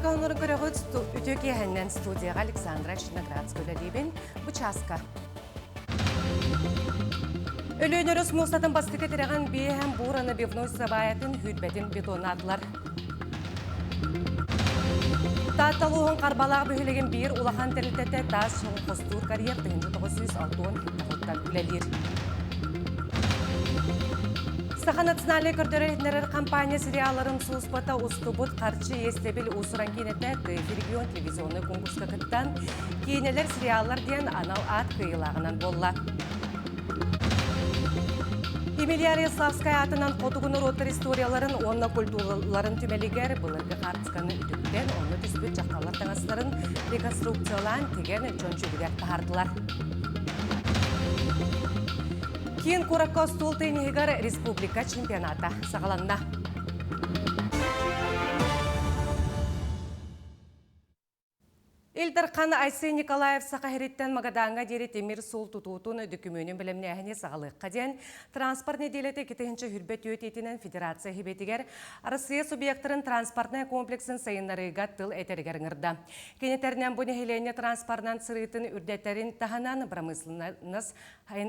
Республика онору көрөҕүт үтүө киэһэннэн студияҕа Александра Черноградская үлэлиибин. Бу чааска. Өлөөн өрүс муостатын бастакы тирэҕин биэһэн бур набивной сабаайатын сүүрбэтин бетоннаатылар. Таатта улууһун Харбалаах бөһүөлэгин биир улахан тэрилтэтэ таас чоҕу хостуур карьер 1960 тоҕуттан үлэлиир. Саха национальнай көрдөрөр-иһитиннэрэр компания сериалларын сулууспата устубут харчы иэстэбил уус-уран киинэтэ ТФ регион телевизионнай конкурска кыттан киинэлэр сериаллар диэн анал аат кыайыылааҕынан буолла. Емельян Ярославскай аатынан хотугу норуоттар историяларын уонна культураларын түмэлигэр былыргы хаартысканы үтүктэн, онно түспүт дьахталлар таҥастарын реконструкциялаан тигэн дьон дьүүлүгэр таһаардылар. Киин куоракка остуол тенниһигэр республика чемпионата саҕаланна. Ил Дархан Айсен Николаев Саха сириттэн Магадаҥҥа диэри тимир суол тутуутун дөкүмүөнүн бэлэмнээһини саҕалыахха диэн транспорт нэдиэлэтэ 2024 иитинэн Федерация Сэбиэтигэр Арассыыйа субъектарын транспортнай комплексын сайыннарыыга тыл этэригэр ыҥырда. Кини этэринэн бу нэһилиэнньэ транспорынан сырыытын үрдэтэрин таһынан бырамыысыланнас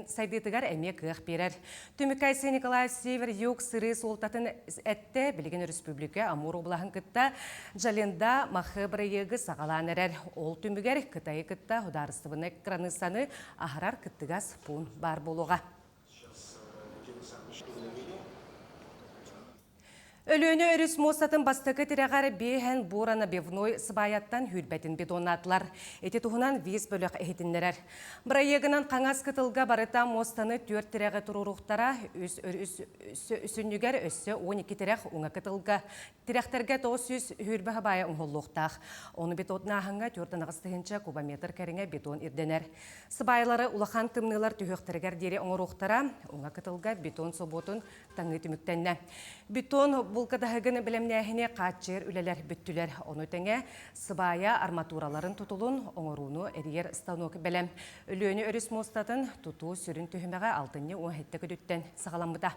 сайдыытыгар эмиэ кыах биэрэр. Түмүккэ Айсен Николаев Север-Юг сырыы суолтатын эттэ, билигин өрөспүүбүлүкэ Амур облаһын кытта Джаленда Махы бырайыагы саҕалаан эрэр. Ол түмүгэр Кытайы кытта судаарыстыбаннай кыраныыссаны аһарар кыттыгас пуун баар буолуоҕа. Өлүөнэ өрүс муостатын бастакы тирэҕэр биэһэн буранабивной сыбаайаттан сүүрбэтин бетоннаатылар. Ити туһунан ВИС бөлөх иһитиннэрэр. Бырайыагынан хаҥас кытылга барыта муостаны түөрт тирэҕи туруоруохтара, үс өрүс сүнньүгэр өссө 12 тирэх уҥа кытылга. Тирэхтэргэ 900 сүүрбэ сыбаайа оҥоһуллуохтаах. Ону бетоннааһыҥҥа 4,8 тыһыынча кубометр кэриҥэ бетон ирдэнэр. Сыбаайалары улахан тымныылар түһүөхтэригэр диэри оҥоруохтара. Уҥа кытылга бетон собуотун таҥыы түмүктэннэ. Бетон булкадаһыгын бэлэмнээһини хааччыйар үлэлэр бүттүлэр. Ону тэҥэ сыбаайа арматураларын тутулун оҥорууну эрийэр станок бэлэм. Өлүөнэ өрүс муостатын тутуу сүрүн түһүмэҕэ алтынньы 17 күнүттэн саҕаламмыта.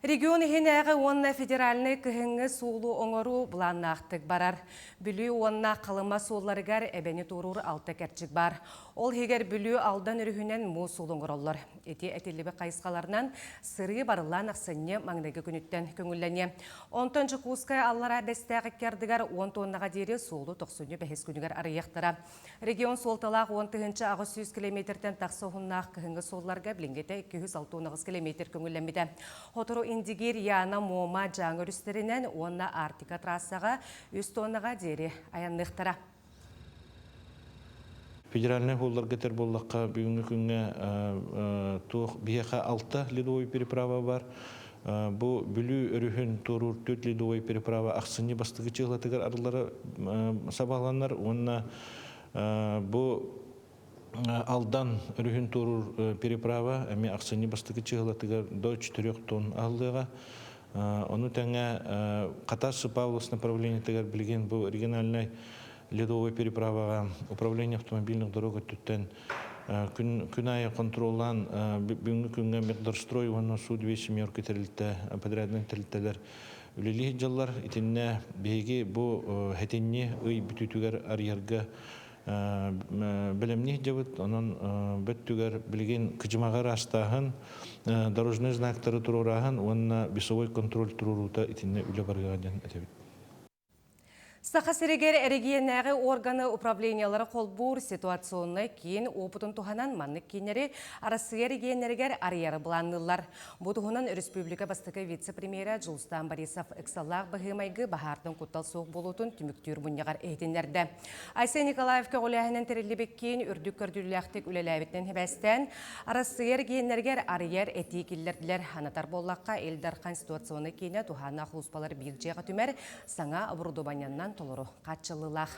Регион иһинээҕи уонна федеральнай кыһыҥҥы суолу оҥоруу былааннаахтык барар. Бүлүү уонна Халыма суолларыгар эбэни туоруур алта кэрчик баар. Ол иһигэр Бүлүү Алдан өрүһүнэн муус суол оҥороллор. Ити этиллибит хайысхаларынан сырыы барыллаан ахсынньы маҥнайгы күнүттэн көҥүллэниэ. Онтон Дьокуускай Аллараа Бэстээх икки ардыгар 10 туоннаҕа диэри суолу тохсунньу бэһис күнүгэр арыйыахтара. Регион суолталаах 10 800 километртэн тахса уһуннаах кыһыҥҥы суолларга билиҥҥитэ 268 километр көҥүллэммитэ. Сотору Индигир, Яна, Муома, Дьааҥы өрүстэринэн уонна Арктика трассаҕа 3 тоннаҕа диэри айанныахтара. Федеральнай холларга этэр буоллахха, бүгүҥҥү күҥҥэ туох биһиэхэ алта ледовой переправа бар. Бу Бүлүү өрүһүн туоруур төрт ледовой переправа ахсынньы бастакы чыһылатыгар арыллара сабаҕаланар уонна бу Алдан өрүһүн туоруур переправа эмиэ ахсынньы бастакы чыһылатыгар до четырех тонн аһыллыаҕа. Ону тэҥэ Хатас Павловск направлениетыгар билигин бу региональнай ледовой переправаҕа управление автомобильных дорог өттүттэн күн, күн аайы контроллаан бүгүҥҥү күҥҥэ Мирдорстрой уонна Су-2 семерка тэрилтэ подряднай тэрилтэлэр үлэлии сылдьаллар. Итиннэ биһиги бу хэтинньи ый бүтүүтүгэр арыйарга бэлэмнии сылдьабыт. Онон бөттүгэр билигин кыдьымаҕы ыраастааһын, дорожный знактары туруорааһын уонна весовой контроль туруоруута итиннэ үлэ барыаҕа диэн этэбит. Саха сиригэр эрэгийиэннээҕи органы управлениелары холбуур ситуационнай киин уопутун туһанан маннык кииннэри Арассыыйа эрэгийиэннэригэр арыйары былаанныыллар. Бу туһунан өрөспүүбүлүкэ бастакы вице-премьерэ Дьулустаан Борисов ыксаллаах быһыы-майгы баһаартан куттал суох буолуутун түмүктүүр мунньаҕар иһитиннэрдэ. Айсен Николаев көҕүлээһинэн тэриллибит киин үрдүк көрдөрүүлээхтик үлэлээбитинэн сибээстээн, Арассыыйа эрэгийиэннэригэр арыйар этии киллэрдилэр. Санатар буоллахха, Ил Дархан ситуационнай киинэ туһааннаах улууспалар биир дьиэҕэ түмэр саҥа оборудованиеннан толору хааччыллыылаах.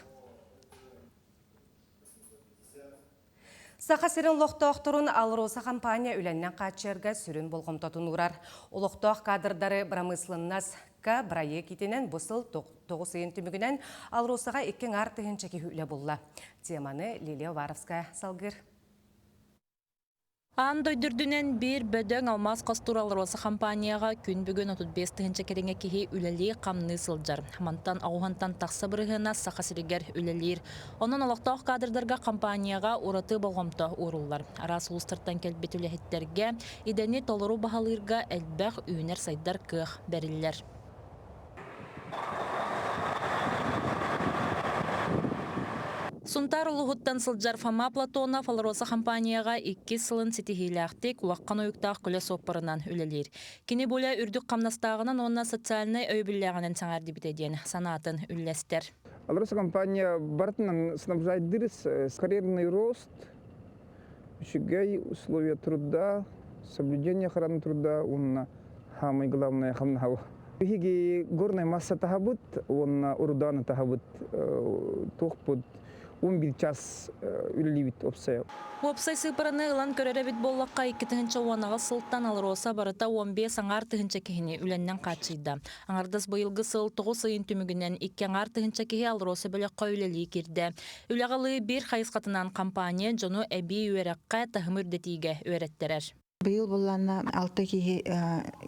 Саха сирин олохтоохторун АЛРОСА компания үлэннэн хааччыйарга сүрүн болҕомтотун уурар. Олохтоох кадрдары бырамыысыланнаска бырайыак иитинэн бу сыл тоҕус ыйын түмүгүнэн АЛРОСАҕа икки аҥаар тыһыынча киһи үлэ булла. Теманы Лилия Уваровская салгыыр. Аан дойду үрдүнэн биир бөдөҥ алмаас хостуур АЛРОСА компанияҕа күн бүгүн 35 тыһыынча кэриҥэ киһи үлэлии-хамныы сылдьар. Мантан аҕуһантан тахса бырыһыана Саха сиригэр үлэлиир. Онон олохтоох кадрдарга компанияҕа ураты болҕомто ууруллар. Араас улуустартан кэлбит үлэһиттэргэ идэни толору баһылыырга элбэх үүнэр-сайдар кыах бэриллэр. Сунтаар улууһуттан сылдьар Фома Платонов АЛРОСА компанияҕа иккис сылын ситиһиилээхтик улахан уйуктаах көлө суоппарынан үлэлиир. Кини бу үлэ үрдүк хамнастааҕынан уонна социальнай өйөбүллээҕинэн сэҥээрдибитэ диэн санаатын үллэстэр. АЛРОСА компания барытынан снабжает карьерный рост, үчүгэй условия труда, соблюдение охраны труда уонна самое главное хамнаһа. Биһиги горнай масса таһабыт уонна урдааны таһабыт туохпут 11 час үлэлиибит уопсай. Уопсай сыыппараны ылан көрөр эбит буоллахха, 2018 сылтан АЛРОСА барыта 15 аҥаар тыһыынча киһини үлэннэн хааччыйда. Аҥардас быйылгы сыл тоҕус ыйын түмүгүнэн икки аҥаар тыһыынча киһи АЛРОСА бөлөххө үлэлии киирдэ. Үлэҕэ ылыы биир хайысхатынан компания дьону эбии үөрэххэ, таһымы үрдэтиигэ үөрэттэрэр. Быйыл булланна алта киһи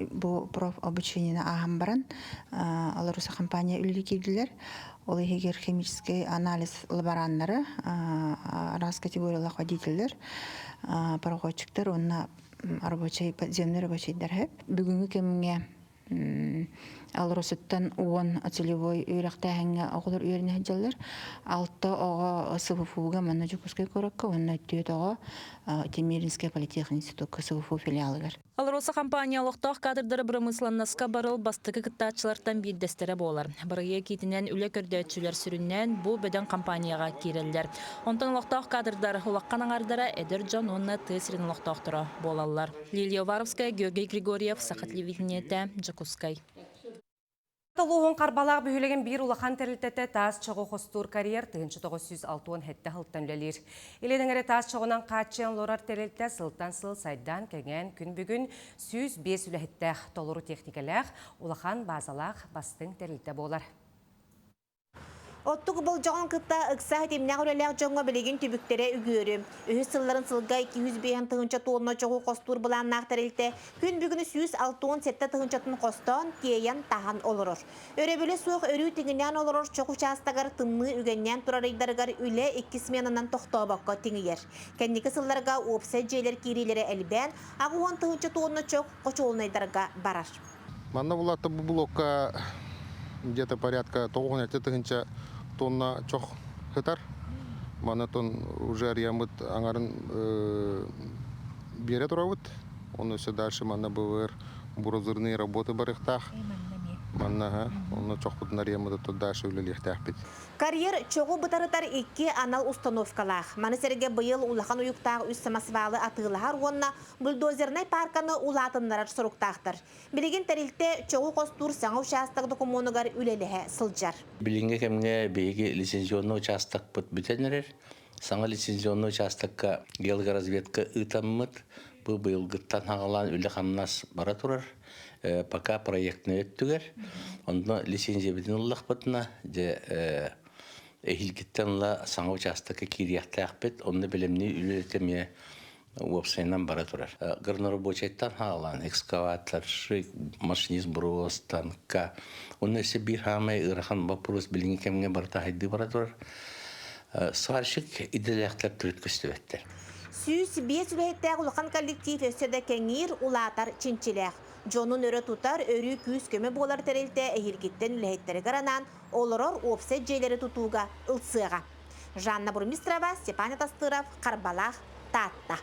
бу профобучениены ааһан баран АЛРОСА компания үлэлии киирдилэр. Ол иһигэр химическэй анализ лабораннары, араас категориялаах водителлэр, пароходчиктар уонна рабочай подземный рабочайдар. Бүгүҥҥү кэмҥэ АЛРОСАттан 10 целевой үөрэхтээһиҥҥэ оҕолор үөрэнэ сылдьаллар. Алта оҕо СВФУга манна Дьокуускай куоракка уонна түөрт оҕо Тимиринскэй политехинститукка СВФУ филиалыгар. АЛРОСА компания олохтоох кадрдары бырамыысыланнаска барыл бастакы кыттааччылартан биирдэстэрэ буолар. Бырайыак иитинэн үлэ көрдөөччүлэр сүрүннээн бу бөдөҥ компанияҕа киирэллэр. Онтон олохтоох кадрдар улахан аҥардара эдэр дьон уонна тыа сирин олохтоохторо буолаллар. Лилия Уваровская, Георгий Григорьев, Саха телевидениетэ, Дьокуускай. Толуһун Харбалаах бөһүөлэгин биир улахан тэрилтэтэ таас чоҕу хостуур карьер 1967 сылтан үлэлиир. Илин эҥэрэ таас чоҕунан хааччыйан олорор тэрилтэ сылтан сыл сайдан кэҥээн күн бүгүн 105 үлэһиттээх, толору техникэлээх, улахан баазалаах бастыҥ тэрилтэ буолар. Оттук болдьоҕун кытта ыкса ситимнээх үлэлээх дьоҥҥо билигин түбүктэрэ үгүөрү. Үһүс сылларын сылга 205 тыһыынча тонна чоҕу хостуур былааннаах тэрилтэ күн бүгүн 167 тыһыынчатын хостоон, тиэйэн, таһан олорор. Өрөбүлэ суох өрүү тиҥинээн олорор чох учаастагар тымныы үгэннээн турар ыйдарыгар үлэ икки сменанан тохтообокко тиҥийэр. Кэнники сылларга уопсай дьиэлэр киириилэрэ элбээн, 80 тыһыынча тонна чох хочуолунайдарга барар. Манна булаатта бу блокка где-то порядка 97 тыһыынча тонна чох сытар. Маны тон уже арыйаммыт аҥарын биэрэ турабыт. Оны все дальше манна БВР буразырные работы барыахтаах. Манна онно чохпутун арыйаммыт дальше үлэлиэхтээхпит. Карьер чоҕу бытарытар икки анал установкалаах. Маны сэргэ быйыл улахан уйуктаах үс самосвалы атыылаһар уонна бульдозернай паарканы улаатыннарар соруктаахтар. Билигин тэрилтэ чоҕу хостуур саҥа учаастак докумуонугар үлэлэһэ сылдьар. Билиҥҥи кэмҥэ биһиги лицензионный учаастакпыт бүтэн эрэр. Саҥа лицензионный учаастакка геологоразведка ыытаммыт. Бу быйылгыттан хаҕалаан үлэ-хамнас бара турар. Пока проектный өттүгэр. Онно лицензиябытын ыллахпытына, дьэ эһиилгиттэн ыла саҥа учаастакка киириэхтээхпит. Онно бэлэмнии үлэлэтэ эмиэ уопсайынан бара турар. Горнорабочайтан хаалан, экскаваторщик, машинист брос, танка. Онно өссө биир хаамай ыарахан боппуруос билиҥҥи кэмҥэ барыта хайдыы бара турар. Сварщик идэлээхтэр төрүт көстүбэттэр. 105 үлэһиттээх улахан коллектив өссө да кэҥиир, улаатар чинчилээх. Дьонун өрө тутар, өрүү күүс-көмө буолар тэрилтэ эһиилгиттэн үлэһиттэригэр анаан олорор уопсай дьиэлэри тутууга ылсыаҕа. Жанна Бурмистрова, Степан Атастыров, Харбалаах, Таатта.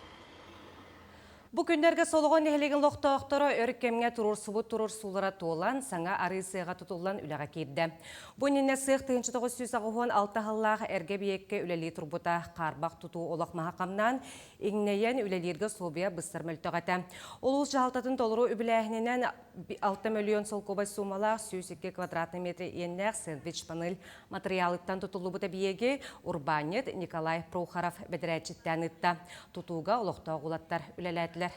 Бу күннэргэ Солоҕон нэһилиэгин олохтоохторо өр кэмҥэ туруорсубут туруорсуулара туолан, саҥа арыы сыаҕа тутуллан үлэҕэ киирдэ. Бу иннинэ сыах 1986 сыллаах эргэ эбийиэккэ үлэлии турбута. Хаарбах тутуу олох маһа хамнаан, иҥнэйэн үлэлииргэ усулуобуйа быстар мөлтөх этэ. Улуус дьаһалтатын толору үбүлээһининэн 6 мөлүйүөн солкуобай суумалаах 102 квадратный метр иэннээх сэндвич-панель Матырыйаалыттан тутуллубут эбийиэги урбаанньыт Николай Прохоров бэдэрээтчиттээн ыытта. Тутууга олохтоох уолаттар үлэлээтилэр.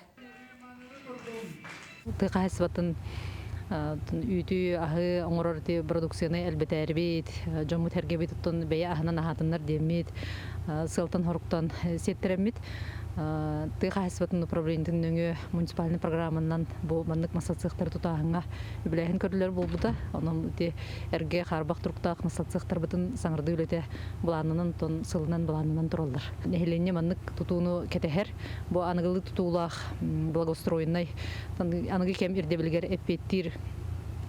Тыа хаһаайыстыбатын үүтү, аһы оҥорор продукцияны элбэтээрбит, дьоммут-сэргэбит оттон бэйэ аһынан аһаатыннар диэммит, сыалтан-хоруктан сиэттэрэммит. Тыа хаһайыстыбатын управлениетын нөҥүө муниципальнай программанан бу маннык массацыахтары тутааһыҥҥа үбүлээһин көрүллэр буолбута. Онон ити эргэ хаарбах туруктаах массацыахтарбытын саҥардыы үлэтэ былааннанан тон сылынан былааннанан тураллар. Нэһилиэнньэ маннык тутууну кэтэһэр. Бу аныгылыы тутуулаах благоустроеннай аныгы кэм ирдэбилигэр эппиэттиир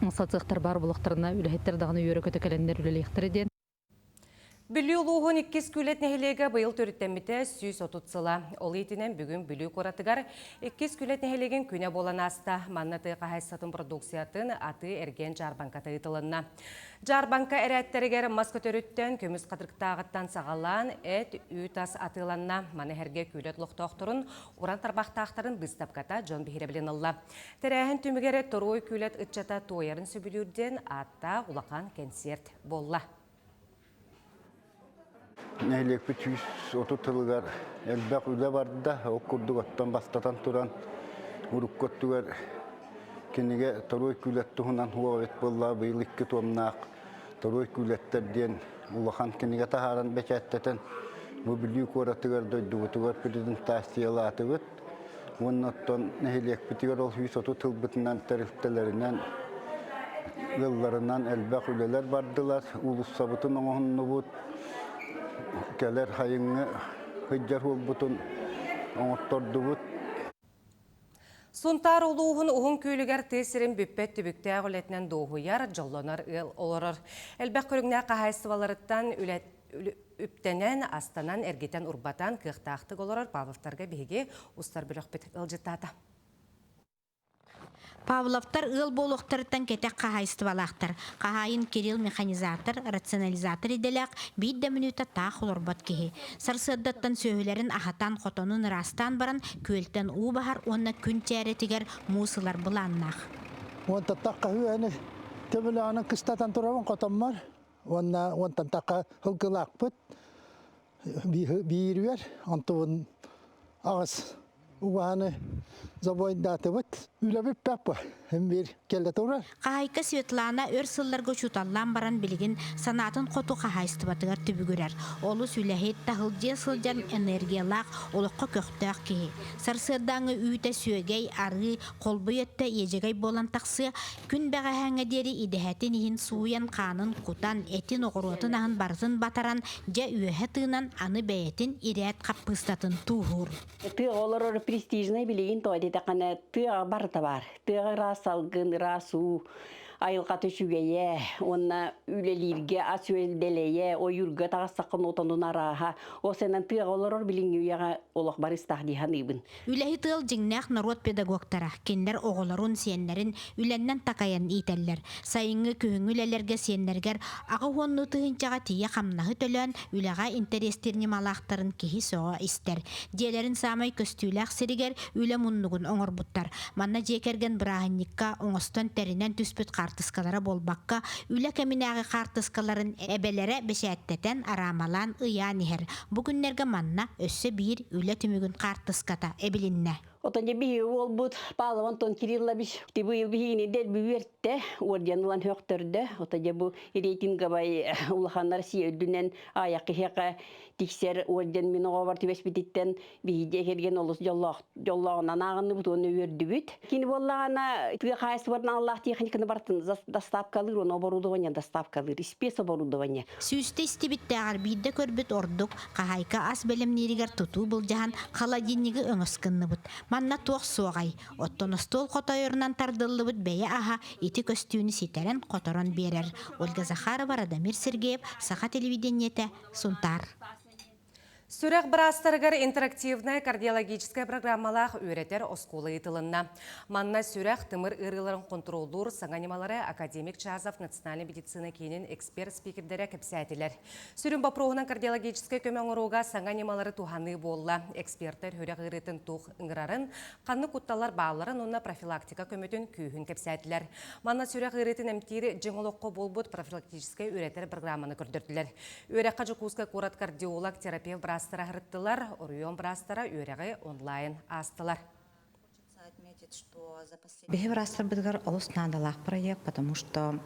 массацыахтар баар буоллахтарына үлэһиттэр даҕаны үөрэ-көтө кэлэннэр үлэлиэхтэрэ диэн. Бүлүү улууһун иккис Күүлэт нэһилиэгэ быйыл төрүттэммитэ 130 сыла. Ол иитинэн бүгүн Бүлүү куоратыгар иккис Күүлэт нэһилиэгин күнэ буолан ааста. Манна тыа хаһаайыстыбатын продукциятын атыы-эргиэн дьаарбаҥката ыытылынна. Дьаарбаҥка эрээттэригэр мас көтөрүттэн, көмүс хатырыктааҕыттан саҕалаан эт, үүт ас атыыланна. Маны сэргэ Күүлэт олохтоохторун уран тарбахтаахтарын быыстапката дьон биһирэбилин ылла. Тэрээһин түмүгэр Торуой Күүлэт ыччата туойарын сөбүлүүр диэн ааттаах улахан кэнсиэрт буолла. Нэһилиэкпит 130 тылыгар элбэх үлэ барда. Ол курдук оттон бастатан туран урукку өттүгэр кинигэ Торуой Күүлэт туһунан уоҕа эбит буоллаҕа быйыл икки туомнаах Торуой Күүлэттэр диэн улахан кинигэ таһааран бэчээттэтэн бу Бүлүү куоратыгар дойдубутугар презентациялаатыбыт. Уонна оттон нэһилиэкпитигэр ол 130 тылбытынан тэрилтэлэринэн ыалларынан элбэх үлэлэр бардылар. Уулуссабытын оҥоһуннубут. Кэлэр хайыҥҥы сылдьар уолбутун оҥоттордубут. Сунтаар улууһун Уһун Күөлүгэр тыа сирин бүппэт түбүктээх үлэтинэн дуоһуйар, дьоллонор ыал олорор. Элбэх көрүҥнээх хаһаайыстыбаларыттан үлэ үптэнэн, астанан, эргитэн-урбатан кыахтаахтык олорор Павловтарга биһиги устар бөлөхпүт ыалдьыттаата. Павловтар ыал буолуохтарыттан кэтэх хаһаайыстыбалаахтар. Хаһаайын Кирилл механизатор, рационализатор идэлээх, биир да мүнүүтэ таах олорбот киһи. Сарсыардаттан сүөһүлэрин аһатан, хотонун ыраастаан баран, күөлтэн уу баһар уонна күн чээрэтигэр муус ылар былааннаах. Уонтан тахха үөһэни төбөлөөнөн кыстатан турабын хотоммор. Уонна уонтан тахха ылгылаахпыт биирүгэр онтубун аҕыс убаһаны забойдаатыбыт. Үлэбит папа биир кэлэ турар. Хаһаайка Светлана өр сылларга учууталлаан баран билигин санаатын хоту хаһаайыстыбатыгар түбүгүрэр. Олус үлэһит, таһылдьыа сылдьан энергиялаах, олоххо көхтөөх киһи. Сарсыардааҥҥы үүтэ сүөгэй, арыы, холбуй өттө иэдьэгэй буолан тахсыа, Күн бэҕэһээҥҥэ диэри идэһэтин иһин сууйан, хаанын кутан, этин, оҕуруотун аһын барытын батаран, дьэ үөһэ тыынан, аны бэйэтин ирээт хаппыыстатын тууһуур. Тыаҕа олорор престижнай билигин тоҕо диэтэххинэ тыаҕа барыта баар. Тыаҕа ыраас салгын, ыраас уу, айылҕата үчүгэйэ уонна үлэлииргэ ас-үөл дэлэйэ, ойуурга таҕыстаххына отонун арааһа. Ол сэнэн тыаҕа олорор билиҥҥи үйэҕэ олох барыстаах дии саныыбын. Үлэһит ыал дьиҥнээх норуот педагогтара. Кинилэр оҕолорун, сиэннэрин үлэннэн такайан иитэллэр. Сайыҥҥы, күһүҥҥү үлэлэргэ сиэннэригэр аҕа уоннуу тыһыынчаҕа тиийэ хамнаһы төлөөн, үлэҕэ интэриэстиир ньымалаахтарын киһи сөҕө истэр. Дьиэлэрин саамай көстүүлээх сиригэр үлэ муннугун оҥорбуттар. Манна дьиэ кэргэн бырааһынньыкка оҥостон тэринэн түспүт хаартыскалара буолбакка, үлэ кэминээҕи хаартыскаларын эбэлэрэ бэчээттэтэн, араамалаан ыйаан иһэр. Бу күннэргэ манна өссө биир үлэ түмүгүн хаартыската эбилиннэ. Отон дьэ биһиги уолбут Павлов Антон Кириллович быйыл биһигини дэлби үөртэ, орден ылан хөхтөрдө. Ото дьэ бу рейтинговай улахан Россия үрдүнэн аайах киһиэхэ тиксэр орден мин оҕобор түбэспититтэн биһиги дьиэ кэргэн олус дьоллоох дьоллооҕунан ааҕынныбыт уонна үөрдүбүт. Кини буоллаҕына тыа хаһаайыстыбатын аналлаах техниканы барытын доставкалыыр уонна оборудование доставкалыыр, спецоборудование. Сүүстэ истибиттээҕэр биирдэ көрбүт ордук, хаһаайка ас бэлэмнииригэр тутуу былдьаһан холодильнигы өҥөс гынныбыт. Манна туох суоҕай? Оттон остуол хотойорунан тардыллыбыт бэйэ аһа ити көстүүнү ситэрэн-хоторон биэрэр. Ольга Захарова, Радомир Сергеев, Саха телевидениетэ, Сунтаар. Сүрэх быраастарыгар интерактивнай кардиологическай программалаах үөрэтэр оскуола ыытылынна. Манна сүрэх, тымыр ыарыыларын хонтуруоллуур саҥа ньымалары академик Чазов национальнай медицина киинин эксперт-спикердэрэ кэпсээтилэр. Сүрүн боппуруоһунан кардиологическай көмө оҥорууга саҥа ньымалары туһаныы буолла. Экспертэр сүрэх ыарыытын туох ыҥырарын, ханнык кутталлар баалларын уонна профилактика көмөтүн күүһүн кэпсээтилэр. Манна сүрэх ыарыытын эмтиир дьиҥ олоххо буолбут профилактическай үөрэтэр программаны көрдөрдүлэр. Үөрэххэ Дьокуускай куорат кардиолог, терапевт быраастара аһарыттылар, оройуон быраастара үөрэҕи онлайн аастылар. Биһи быраастарбытыгар олус наадалаах проект, потому что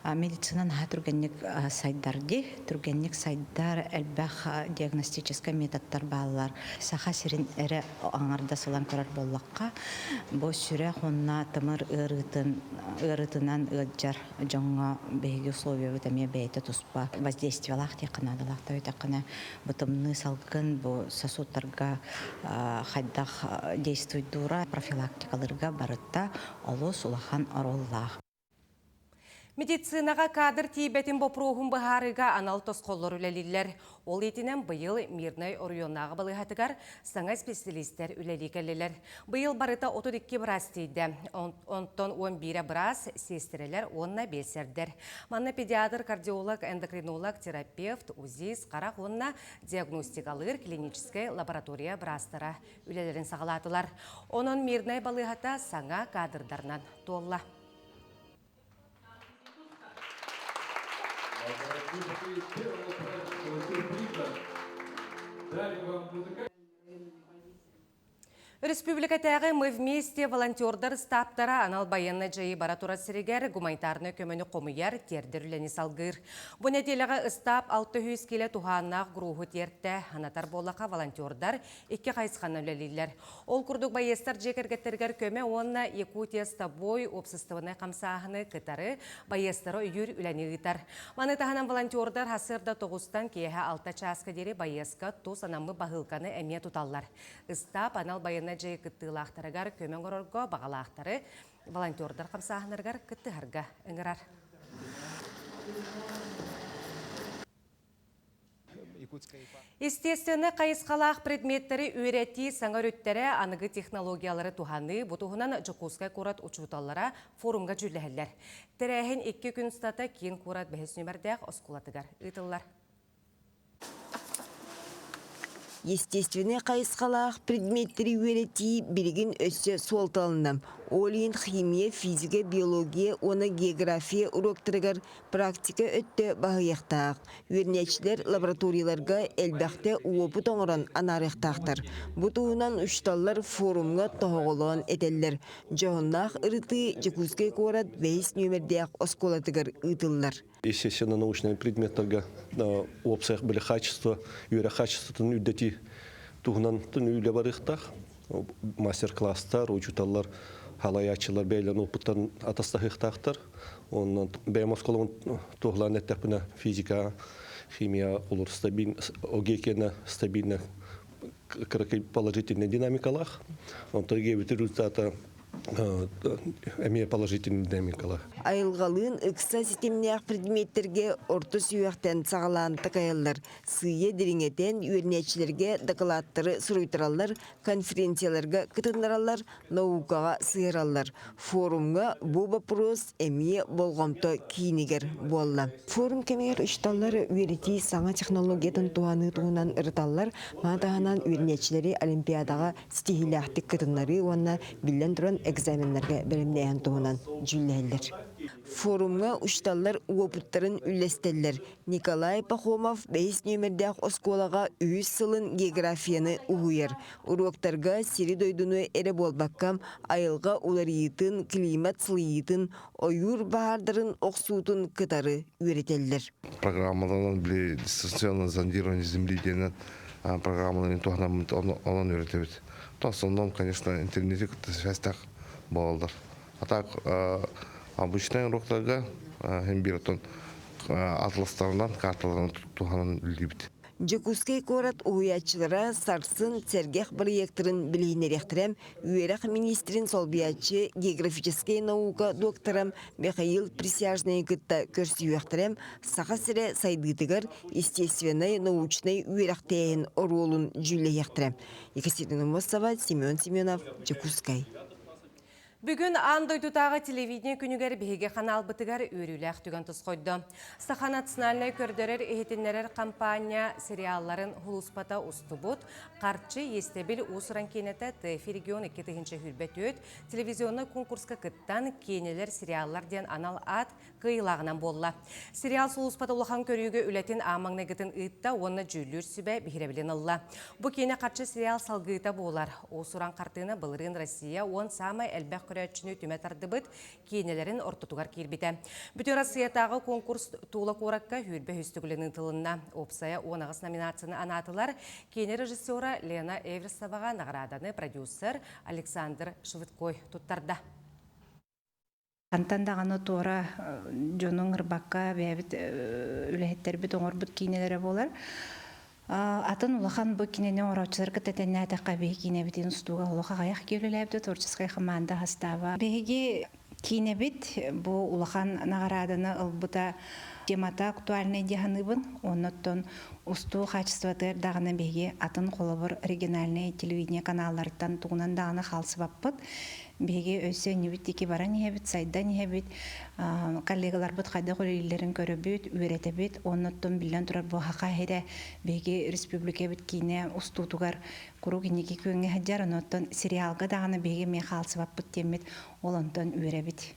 медицина наһаа түргэнник сайдар дии. Түргэнник сайдар, элбэх диагностическай методтар бааллар. Саха сирин эрэ аҥардас ылан көрөр буоллахха, бу сүрэх уонна тымыр ыарыытын ыарыытынан ыалдьар дьоҥҥо биһиги условиябыт эмиэ бэйэтэ туспа воздействиелаах диэххэ наадалаах да этэххинэ, бу тымныы салгын бу сосудтарга хайдах действуйдуура профилактикаларга барыта олус улахан оруоллаах. Медицинаҕа кадр тиийбэтин боппуруоһун быһаарыыга анал тосхоллор үлэлииллэр. Ол иитинэн быйыл Мирнэй оройуоннааҕы балыыһатыгар саҥа исписэлиистэр үлэлии кэллилэр. Быйыл барыта 32 быраас тиийдэ. Онтон 11 быраас, сиэстэрэлэр уонна биэлсэрдэр. Манна педиатр, кардиолог, эндокринолог, терапевт, УЗИС, харах уонна диагностикалыыр клиническэй лаборатория быраастара үлэлэрин саҕалаатылар. Онон Мирнэй балыыһата саҥа кадрдарынан туолла. Республикатааҕы Мы вместе волонтердар ыстааптара анал байыаннай дьайыы бара турар сиригэр гуманитарнай көмөнү хомуйар, тиэрдэр үлэни салгыыр. Бу нэдиэлэҕэ ыстаап 600 килэ туһааннаах груһу тиэртэ. Анатар буоллаха волонтердар икки хайысханан үлэлииллэр. Ол курдук байыастар дьиэ кэргэттэригэр көмө уонна Якутия с тобой уопсастыбаннай хамсааһыны кытары байыастары өйүүр үлэни ыытар. Маны таһынан волонтердар сарсыарда тоҕустан киэһэ алта чааска диэри байыаска тус анаммыт баһыылканы эмиэ туталлар. Ыстаап анал байыаннай дьайыы кыттыылаахтарыгар көмө оҥорорго баҕалаахтары волонтердар хамсааһыннарыгар кыттыһарга ыҥырар. Естественнэй хайысхалаах предметтэри үөрэтии саҥа өрүттэрэ аныгы технологиялары туһаныы бу туһунан Дьокуускай куорат учууталлара форумга дьүүллэһэллэр. Тэрээһин икки күн устата киин куорат бэһис нүмэрдээх оскуолатыгар ыытыллар. Естественнэй хайысхалаах предметтэри үөрэтии билигин өссө суолталанна. Ол иһин химия, физика, биология уонна география уруоктарыгар Практика өттө баһыйыахтаах. Үөрэнээччилэр лабораторияларга элбэхтэ уопут оҥорон анаарыахтаахтар. Бу туһунан учууталлар форумҥа тоһоҕолоон этэллэр. Дьоһуннаах ырытыы Дьокуускай куорат бэһис нүөмэрдээх оскуолатыгар ыытыллар. Естественно, научнай предметтарга уопсай были качество, үөрэх качествотын үрдэтии туһунан үлэ барыахтаах. Мастер-класстар, учууталлар, халайааччылар бэйэлэрин опыттарын атастаһыахтаахтар. Онон бэйэм оскуолабын туоһулаан эттэхпинэ физика, химия олор стабильно, ОГЭ стабильно кыракый положительный динамикалаах. Онтон ГЭБит результата эмиэ положительный динамикалаах. Айылҕалыын ыкса ситимнээх предметтэргэ орто сүһүөхтэн саҕалаан такайаллар. Сыыйа дириҥэтэн үөрэнээччилэргэ дакылааттары суруйтараллар, конференцияларга кытыннараллар, наукаҕа сыһыараллар. Форумҥа бу боппуруос эмиэ болҕомто киинигэр буолла. Форум кэмигэр учууталлар үөрэтии саҥа технологиятын туһаныы туһунан ырыталлар, маны таһынан үөрэнээччилэри олимпиадаҕа ситиһиилээхтик кытыннарыы уонна биллэн туран экзаменнарга бэлэмнээһин туһунан дьүүллэһэллэр. Форумҥа учууталлар уопуттарын үллэстэллэр, Николай Пахомов бэһис нүөмэрдээх оскуолаҕа үһүс сылын географияны уһуйар. Уруоктарга сири-дойдуну эрэ буолбакка, айылҕа уларыйыытын, климат сылыйыытын, ойуур баһаардарын охсуутун кытары үөрэтэллэр. Программаланан били дистанционное зондирование земли диэнэн программаларын туһанаммыт онон үөрэтэбит. То основном, конечно, интернети кытта связьтаах буолаллар. А так обычнай уроктарга һин биир оттон атластарынан, карталарынан туһанан үлэлиибит. Дьокуускай куорат уһуйааччылара сарсын сэргэх бырайыактарын билиһиннэриэхтэрэ. Үөрэх миниистирин солбуйааччы, географическай наука доктора Михаил Присяжныйы кытта көрсүһүөхтэрэ, Саха сирэ сайдыытыгар естественнай научнай үөрэхтээһин оруолун дьүүллэһиэхтэрэ. Екатерина Мосова, Семен Семенов, Дьокуускай. Бүгүн аан дойдутааҕы телевидение күнүгэр биһиги ханаалбытыгар үөрүүлээх түгэн тосхойдо. Саха национальнай көрдөрөр-иһитиннэрэр компания сериалларын һулууспата устубут Харчы иэстэбил уус-уран киинэтэ ТФ регион 2024 телевизионнай конкурска кыттан киинэлэр сериаллар диэн анал аат кыайыылааҕынан буолла. Сериал сулууспата улахан көрүүгэ үлэтин аан маҥнайгытын ыытта уонна дьүүллүүр сүбэ биһирэбилин ылла. Бу киинэ харчы сериал салгыыта буолар. Уус-уран хартыына былырыын Россия уон саамай элбэх көрөөччүнү түмэ тардыбыт киинэлэрин ортотугар киирбитэ. Бүтүн Россиятааҕы конкурс Тула куоракка сүүрбэ үһүс төгүлүн ыытылынна. Уопсайа 18 номинацияны анаатылар. Киинэ режиссера Лена Эверстоваҕа наҕарааданы продюсер Александр Швыдкой туттарда. Хантан даҕаны туора дьону ыҥырбакка бэйэбит үлэһиттэрбит оҥорбут киинэлэрэ буолар. Атын улахан бу кинини оҥорооччулар кытта тэннээтэххэ биһиги киинэбитин устууга олох аҕыйах киһи үлэлээбитэ творческай хамаанда састааба. Биһиги киинэбит бу улахан наҕарааданы ылбыта темата актуальнай дии саныыбын. Оннуттан устуу хаачыстыбатыгар даҕаны биһиги атын холобур региональнай телевидение каналларыттан тугунан даҕаны хаалсыбаппыт. Биһиги өссө иннибит диэки баран иһэбит, сайдан иһэбит, коллегаларбыт хайдах үлэлииллэрин көрөбүт, үөрэтэбит. Оннуттан биллэн турар бу Саха сирэ биһиги республикабыт киинэ устуутугар куруук инники күөҥҥэ сылдьар. Онуттан сериалга даҕаны биһиги эмиэ хаалсыбаппыт диэммит, ол онтон үөрэбит.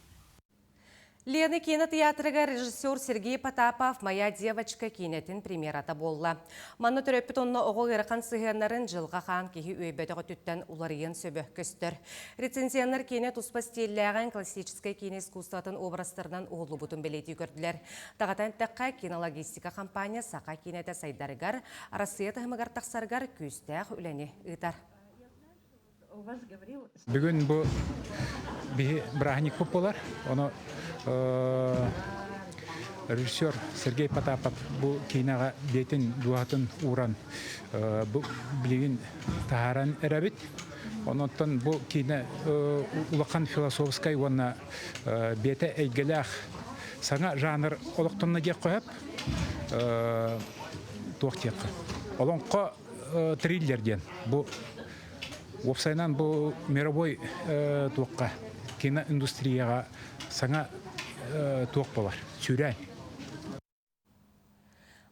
Лена кинотеатрыгар режиссер Сергей Потапов «Моя девочка» киинэтин премьерата буолла. Манна төрөппүт онно оҕо ыарахан сыһыаннарын дьылҕа хаан киһи үөйбэтэх өттүттэн уларыйан сөбө көстөр. Рецензионнар киинэ туспа стиллээҕин классическай киинэ искусствотын образтарынан уһуллубутун бэлиэтии көрдүлэр. Даҕатан эттэххэ, кинологистика компания саха киинэтэ сайдарыгар, Арассыыйа таһымыгар тахсарыгар күүстээх үлэни ыытар. Бүгүн бу биһи бырааһынньыкпыт буолар. Ону режиссер Сергей Потапов бу киинэҕэ бэйэтин дууһатын ууран бу билигин таһааран эрэбит. Онон бу киинэ улахан философскай уонна бэйэтэ эйгэлээх саҥа жанр олохтонно диэххэ сөп. Туох диэххэ. Олоҥхо триллер диэн. Бу уопсайынан бу мировой туохха киноиндустрияҕа саҥа туох болар сүүрээн.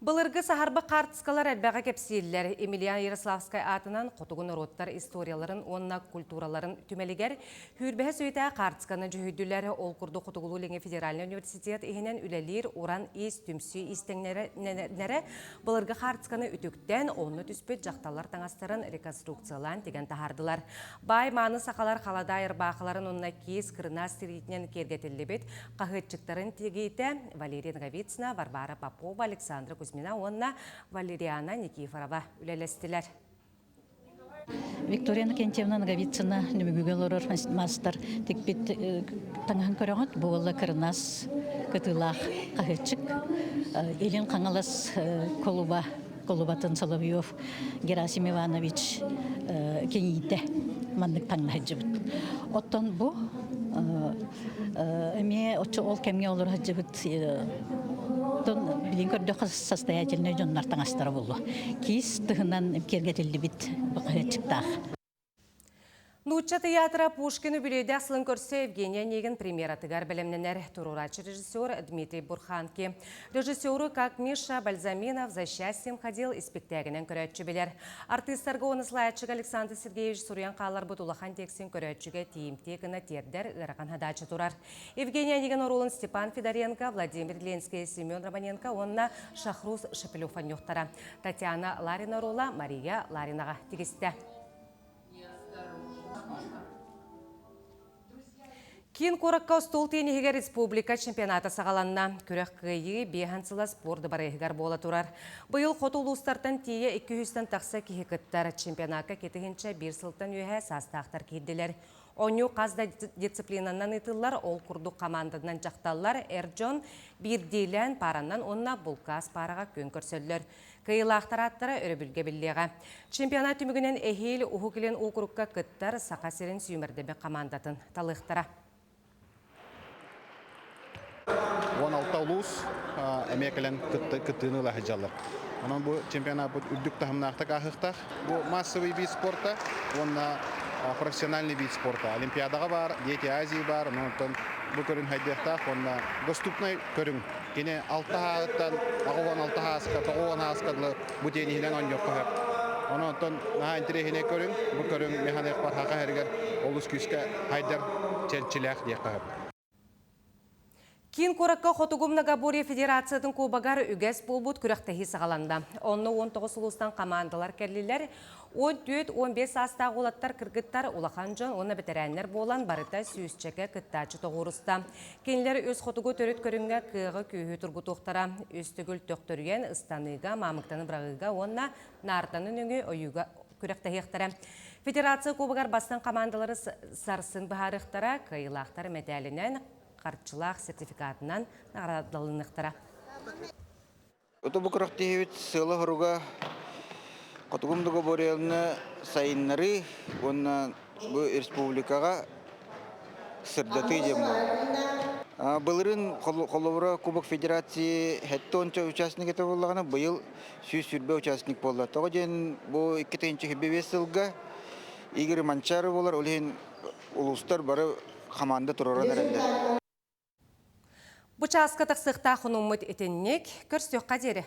Былыргы саһарба хаартыскалар элбэҕи кэпсииллэр. Емельян Ярославскай аатынан хотугу норуоттар историяларын уонна культураларын түмэлигэр Сүүрбэһэ сүөтэ хаартысканы дьүһүйдүлэр. Ол курдук Хотугулуу-Илиҥҥи федеральнай университет иһинэн үлэлиир Уран иис түмсүү иистэннэрэ былыргы хаартысканы үтүктэн, онно түспүт дьахталлар таҥастарын реконструкциялаан тигэн таһаардылар. Баай мааны сахалар халадаай ырбаахыларын уонна киис кырынаас тириитинэн киэргэтиллибит хаһыатчыктарын тигиитэ Валерия Ноговицына, Варвара Попова, Александра Кузьмина уонна Валериана Никифорова үлэлэстилэр. Виктория Иннокентьевна Ноговицына Нөмүгүгэ олорор маастар тикпит таҥаһын көрөҕүт. Бу уолла кырынаас кытыылаах хаһыаччык. Илин Хаҥалас колуба колубатын Соловьев Герасим Иванович кийиитэ маннык таҥна сылдьыбыт. Оттон бу эмиэ оччо ол кэмҥэ олоро сылдьыбыт билин көрдөххө состоятельнай дьоннор таҥастара буолуо. Киис тыһынан киэргэтиллибит хаһыатчыктаах. Нуучча тыйаатыра Пушкин үбүлүөйдээх сылын көрсө Евгений Онегин премьератыгар бэлэмнэнэр туруорааччы режиссер Дмитрий Бурханки. Режиссеру как Миша Бальзаминов «За счастьем ходил» испиктээгинэн көрөөччү билэр. Артыыстарга уонна салайааччыга Александр Сергеевич суруйан хаалларбыт улахан текстин көрөөччүгэ тиийимтиэ гына тиэрдэр ыарахан хадааччы турар. Евгений Онегин оруолун Степан Федоренко, Владимир Ленскэй, Семен Романенко уонна Шахрус Шепелев оонньуохтара. Татьяна Ларина оруола Мария Ларинаҕа тигистэ. Киин куоракка остуол тиэниһигэр республика чемпионата саҕаланна. Күрэх кыайыы биэһэн сыла спорт дыбарыаһыгар буола турар. Быйыл хоту улуустартан тиийэ 200-тэн тахса киһи кыттар. Чемпионакка кэтиһинчэ биир сылтан үөһэ саастаахтар киирдилэр. Оонньуу хас да дисциплинанан ыытыллар, ол курдук хамаанданан дьахталлар, эр дьон биирдиилээн пааранан уонна булкаас паараҕа күөн көрсөллөр. Кыайыылаахтар ааттара өрөбүлгэ биллиэҕэ. Чемпионат түмүгүнэн эһиил Уһук Илин уокурукка кыттар Саха сирин сүүмэрдэбит хамаандатын талыахтара. 16 улуус эмиэ кэлэн кыттыыны ыла сылдьаллар. Онон бу чемпионаппыт үрдүк таһымнаахтык ааһыахтаах. Бу массовый вид спорта уонна профессиональный вид спорта. Олимпиадаҕа баар, Дети Азии баар, онтон бу көрүн хайдыахтаах уонна доступный көрүҥ. Кини алта һааһыттан 86 һааска, 90 һааска дылы бу тенниһинэн оонньуохха сөп. Онон наһаа интэриэһинэй көрүҥ. Бу көрүҥ механыахпар хака иһэригэр олус күүскэ хайдар чэрчилээх диэххэ сөп. Киин куоракка Хотугу многоборье федерациятын кубогар үгэс буолбут күрэхтэһии саҕаланна. Онно 19 улуустан хамаандалар кэллилэр. 14-15 саастаах уолаттар, кыргыттар, улахан дьон уонна бэтэрээннэр буолан барыта сүүсчэкэ кыттааччы тоҕуоруста. Кинилэр үс хотугу төрүт көрүҥҥэ кыаҕы-күүһү тургутуохтара. Үс төгүл төхтөрүйэн ыстаныыга, маамыктаны быраҕыыга уонна наартаны нөҥүө ойууга күрэхтэһиэхтэрэ. Федерация кубогар бастыҥ хамаандалары сарсын быһаарыахтара, кыайыылаахтар мэтээлинэн, харчылаах сертификатынан наҕараадаланыахтара. Ото бу күрэхтэһиибит сыала-соруга Хотугум договорияны сайыннарыы уонна бу республикаҕа сырдатыы диэн буолар. Былырыын холобура Кубок Федерации сэттэ уонча участник этэ буоллаҕына, быйыл 120 участник буолла. Тоҕо диэн бу 2025 сылга Игорь Манчары буолар, ол иһин улуустар бары хамаанда туруоран эрэллэр. Бу чааска тахсыахтаах хонууммут итинник. Көрсүөххэ диэри.